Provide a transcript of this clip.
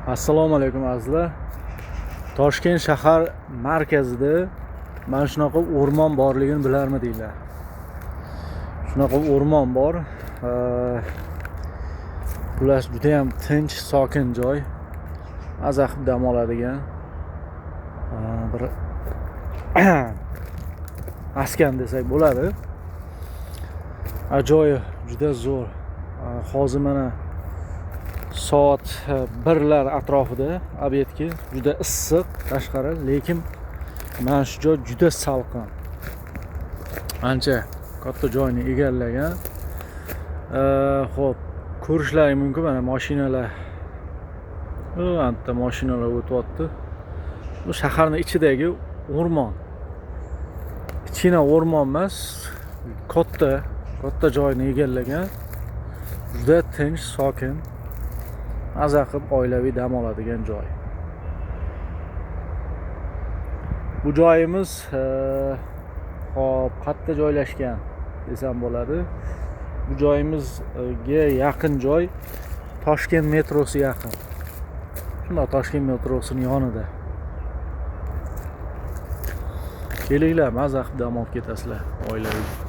Assalomu alaykum azizlar. Toshkent shahar markazida mana shunaqa o'rmon borligini bilarmidinglar? Shunaqa o'rmon bor. Xullas juda ham tinch, sokin joy. Maza qilib dam oladigan bir maskan desak bo'ladi. Ajoyib, juda zo'r. Hozir mana soat 1lar atrofida obedki, juda issiq tashqari, lekin mana shu joy juda salqin. Ancha katta joyni egallagan. Xo'p, ko'rishlaring mumkin mana mashinalar. U anta mashinalar o'tyapti. Bu shaharning ichidagi o'rmon. Kichkina o'rmon emas, katta, katta joyni egallagan. Juda tinch, sokin, maza qilib oilaviy dam oladigan joy. Bu joyimiz hop, qayerda joylashgan desam bo'ladi. Bu joyimizga yaqin joy Toshkent metrosi yaqin. Shundoq Toshkent metrosining yonida. Kelinglar, maza qilib dam olib ketasizlar oilaviy.